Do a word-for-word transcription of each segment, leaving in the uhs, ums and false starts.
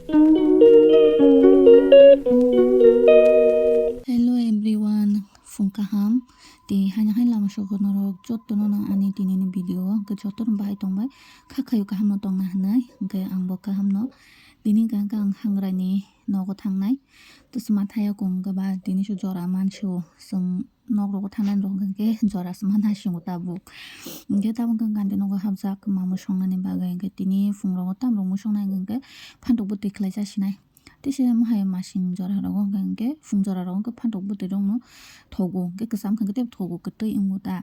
Hello everyone, phung kaham. Tei haino hai lama sogo norok jotono no ani tini ni video o hwnkhe jotono bahai tongbai. Kha khayo kaham no tongna hinwi, hwnkhe ang bo kaham no. Tini hwnkhe ang hangrani nogo thangnai. Tus mathaya kung khe ba tini su jora mansu, chwng nok rogo thangnai rok hwnkhe jora se manha singo tabuk. Hwnkhe tabuk hwnkhe gandhi nogo hapjak mamwi songnani bagwi, hwnkhe tini phung rogo tam rok mui songnai hwnkhe phantok bwtwi khlai jasinai. Tei se mohai masing jora rogo hwnkhe, hwnkhe phung jora rogo hwnkhe phantok bwtwi rokno thogo, hwnkhe kwcham hwnkhe tei thogo, kwtwi wngo ta.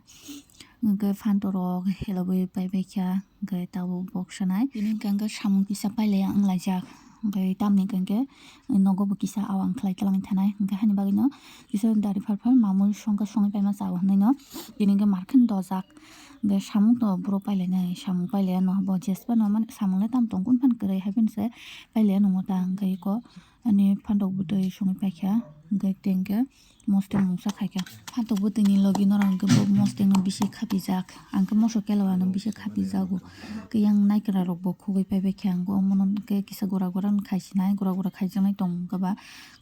Hwnkhe phantok rok helogwi paibai kha, hwnkhe tabuk boksanai. Tini hwnkhe, hwnkhe samung kisa pailaiya wnglaijak, hwnkhe tamni hwnkhe nogo bo kisa awang khlai twlangwi thanai, hwnkhe haini bagwino kisa dari phar phar mamwi songkha songwi paima chao hwnwi no tini hwnkhe markhe dojak. Hwnkhe samung to buro pailainai, samung pailaiya no bo jespa no mani samung le tam tong kunu phano kwrwi hai phano se pailaiya nungo ta, hwnkhe eko ani phantok bwtwi songwi paikha, hwnkhe tei hwnkhe mostek mungsa khaikha. Phantok bwtwini logi norok hwnkhe bo mostek no bisi khapijak, ang khe moso kela o ano bisi khapijago. Hwnkhe yang naikra rok bo khugwi paibaikha, ang omono hwnkhe kisa gura gura no khaisinai, gura gura khaijaknai tong khe ba,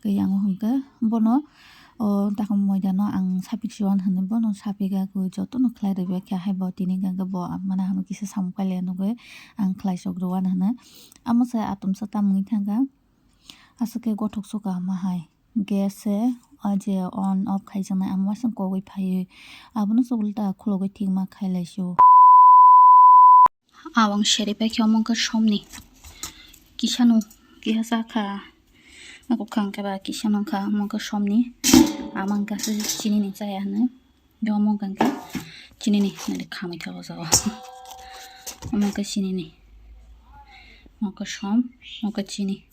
hwnkhe yang o hwnkhe bono o takhumu moida no ang sapik si uan hinwi bono sapik ya khe jotono khlai rwbaikha, hai bo tini hwnkhe bo mana hwnwi kisa samung pailaiya nugwi ang khlai sok rw uan hinwi. Amo se atomsa tamungwi thangkha, aswk khe gothok sukha ama hai gas se o je on off khaijaknai, amo waisa kogwi phaiwi abono se ulta khulogwi thikma khailai sio. Awang seri paikhe omo wngkha somni. Kisano kiha sakha. Nokho khang khe ba kisano wngkha omo wngkha somni. Ama wngkha se chinini chaya hinwi. Omo wngkha khe chinini nari khamwi tha o jaga. Omo wngkha chinini. Omo wngkha som, omo wngkha chini.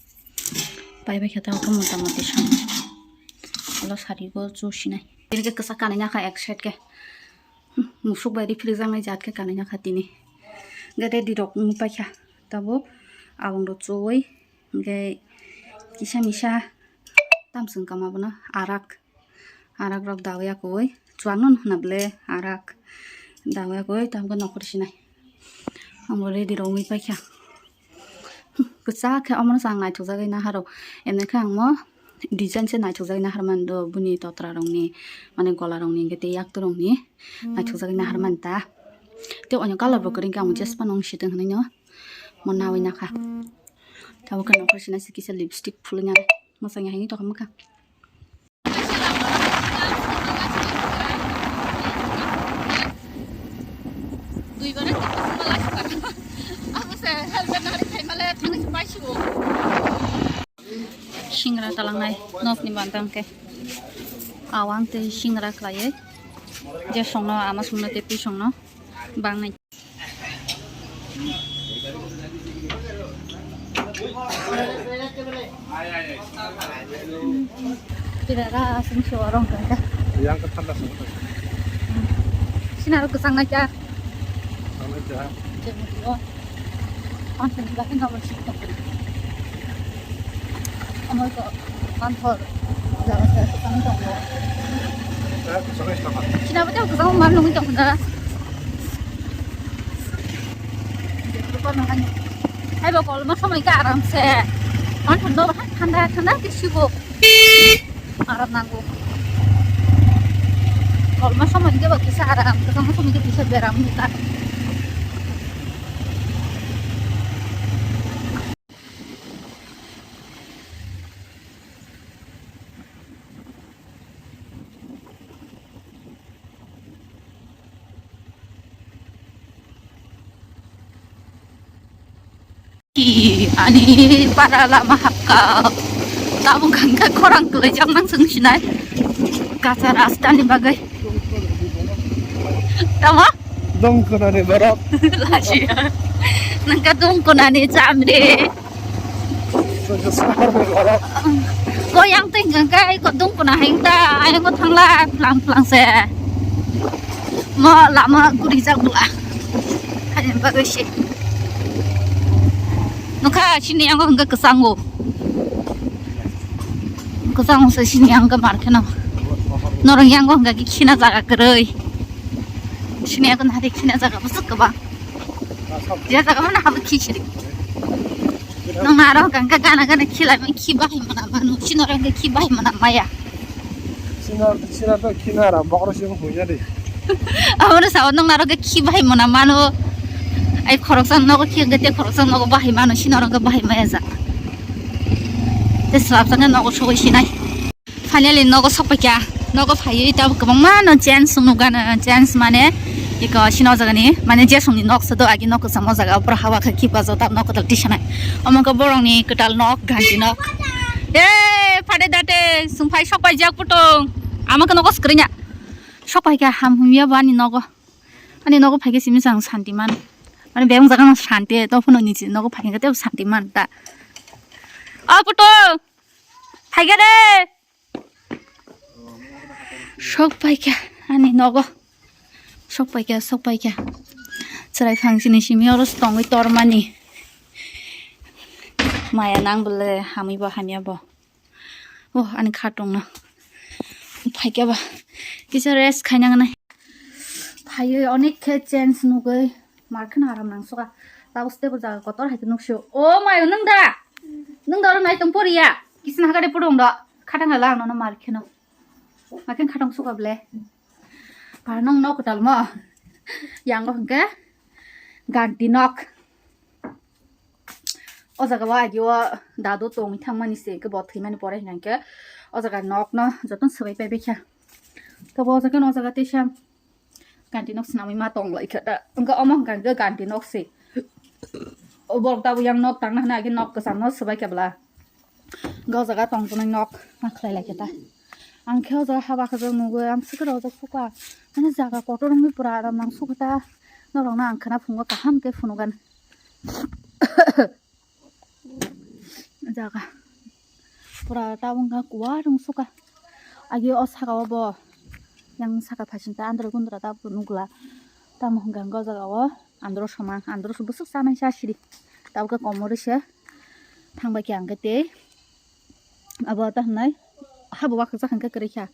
Paibai khe ta motamoti som. Ulo sari bo chusinai. Tini khe kwchak kanwi nakha ek side khe. Musuk bai riphiljak nai jat khe kanwi nakha tini. Hwnkhe ready rok wng paikha tabuk awang rok chuwi hwnkhe kisa misa tamsong kama bono arak arak rok dawi ya koi chuwak no hwna bwle arak dawi ya koi tamkhe nokhor sinai. Ang bo ready rok wngwi paikha. Kwchak khe omono se ang naithokjagwi naharw. Emni khe ang mo design se naithokjagwi naharmani do, bini totra rokni, mane gola rokni, hwnkhe tei yaktu rokni naithokjagwi naharmani ta. Tei oino colour bo kwrwi khe ang jesphano wng sitwng hinwi no mo nawi nakha. Tabuk khe nokhor sina se kisa lipstick phulwi nai mwchangya hinwi tongkha mwkhang. Dui bara kisa mala sukha. Amo se helmet nari khai male thangni se paisibo. Singra talangnai nokni bantang khe. Awang tei singra khlaiwi. Je songno ama songno tei pi songno bangnai. Pirara asing si warung kangka. Yang ke tanda sama. Sini harus kesang aja. Sama aja. Jadi, oh. Langsung juga kan kalau sih. Kamu itu kantor. Jangan saya kesang dong. Sini apa tuh kesang malu gitu enggak? Hai bo kolma somoi khe aram se. Manthondo thanda thanda khe sibo. Aram nango. Kolma somoi khe bo kisa aram, kwchangma somoi khe kisa beram hinwi ta. Ki ani para lama hapka. Tabuk hangka khorang kwlaijak nang chwng sinai. Kacha rasta ni bagwi. Tamo? Dongkona ni borok. Lasia. Nangka dongkona ni chamri. Ko yang teng kang kai ko dong ko na heng ta ayang ko thangla plang plang se. Mo lama guri jak bula. Hai ba ko shi. Nokha sini yang ko hengka kesango. Kesango se sini yang ko mar kena. Norong yang ko hengka ki khina jaga keroi. Sini yang ko nari khina jaga busuk ke bang. Dia jaga mana habu khichiri. Nang naro hwnkha hwnkhe gana gana khilai mani khi bahai mana manu, sino rang khe khi bahai mana maya. Sino, sino to khina ra, bokro sino huya de. Amo no sao nang naro khe khi bahai mana manu. Ai khoroksa nogo khi hwnkhe te khoroksa nogo bahai manu, sino rang khe bahai maya ja. Te slap jang nogo sogoi sinai. Finally nogo sok paikha. Nogo phaiwi tabuk kwbangma no change nukgana, change mane iko sino jagani mane je songni nok se do agi nok kwcham o jaga o pura hawa khe khipa jota nok kwtal tisanai. Omo khe borokni kwtal nok, ganti nok. Eh, phade date, sungphai sok paijak putung. Ama khe nogo swkrinya. Sok paikha ham humya bo ani nogo. Ani nogo phaikhe simi sang santi man. Mane bebak jaga no santi, to phuno ni nogo phaikhe tebo santi man ta. O putung. Phaikha de. Sok paikha ani nogo. Sok paikha, sok paikha. Chwrai phang chini simi oro tongwi tormani. Maya nang bole hamwi bo hamya bo. Oh, ani khatungno. Phaikha ba. Kisa rest khaina nai. Phaiwi onek khe change nugwi. Mar kheno aram nang suka. Tabuk step jaga kotor hai khe nuk sio. O mayo nwng da? Nwng da oro nai tong poriya. Kisna hakade pudung do. Khatang hala ang nono mar kheno. Mar khen khatang suka ble. Par nang nok kwtal mo. Yango hwnkhe ganti nok. O jaga o agi o dadu tongwi thangmani se hwnkhe bo thwimani pore hwnkhe o jaga nok no jotono swbai pai baikha. Tobo o jaga no o jaga teisa. Ganti nok swnamwi ma tong lai kha ta. Wngkha omo hwnkha hwnkhe ganti nok se. O borok tabuk yang nok tangna hwnwi age nok kwcham no swbai kha bwla. Wngkha o jaga tongjaknai nok ma khlai lai kha ta. Ang khe o jaga haba khajak nugwi ang swkhe rojak sukha. Ani jaga kotor wngwi pura aram nang sukha ta. Norok no ang khwna phungo kaham khe phunukgani. Jaga pura tabuk wngkha kuwar wng suka. Agi o saka o bo yang saka phaising ta andro gundra ta nukla. Tamo hwnkha hwnkhe o jaga o andro soma andro bwswk chanai sa siri. Tabuk khe komorwi se thangbai khe ang khe tei abo ta hwnai habo wakhajak hwnkhe kwrwi kha.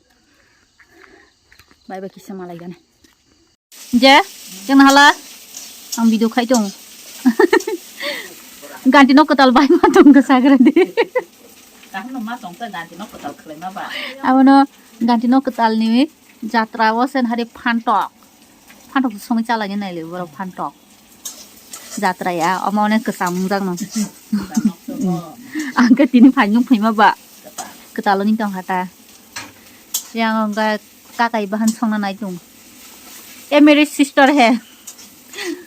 Bai bai kisa malai gani. Je, chwng hala ang video khai tong. Ganti nok kwtal bai ma tong khe sagra di. Kaham no ma tong khe ganti nok kwtal khlai ma ba. Abono ganti nok kwtal ni jatra o sen hari phantok. Phantok songwi chala ni nai le borok phantok. Jatra ya, omo onek kwcham wngjak no. Ang khe tini phainung phaima ba. Kwtal ni tong kha ta. Yang ang ga kakai bahan songna nai tung. E mere sister he.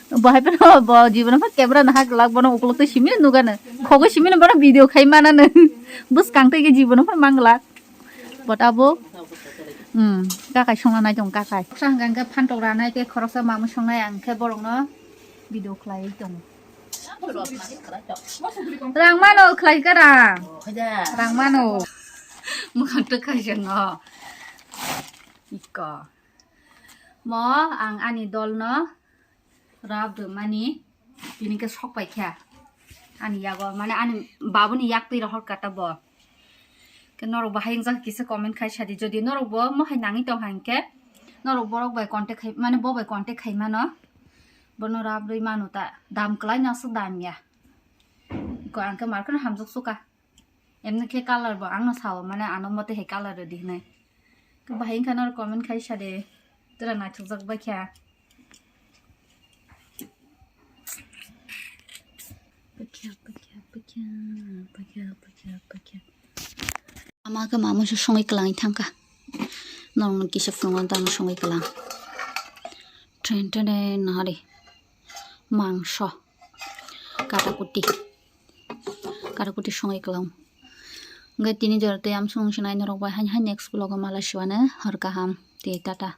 Bahai pano bo jibono pha camera nahak lak bono ukulok tei simi nugana. Khogoi simi bono video khai mana no. Bwskang tei jibono pha manglak. But abo, hmm, kakai songna nai tung kakai. Sa hwnkha hwnkhe phantok ranai tei khoroksa mamwi songnai ang khe borokno video khlai tongo. Rang mano khlai kha rang. Rang mano. Mwkhang twk khai swngo. Iko. Mo ang ani dolno rap rwmani tini khe sok pai kha. Ani yago mane ani babuni yak twi rohor kha ta bo. Khe norok bahai wngjak kisa comment khai sadi. Jodi norok bo mohai nangwi tong hai hwnkhe norok borok bai contact khai mane bo bai contact khai mano. Bono rap rwi mano ta dam kwlai no aswk dam ya. Ko ang khe mar kheno hamjak suka. Emni khe color bo ang no sao mane ano mote hai color rwdi hinwi. Khe bahai wngkha norok comment khai sadi. Tura naithokjak bai kha. Pakya, pakya, pakya, pakya, pakya, pakya. Ama khe mamui se songwi kwlangwi thangkha. Norokno kisa phunukna tamo songwi kwlang. Tren tren nahari. Mangso. Katakuti. Katakuti songwi kwlang. Hwnkhe tini jora tei amsong sinai norok bai haini hai next vlog o mala siwano hor kaham. Tei tata.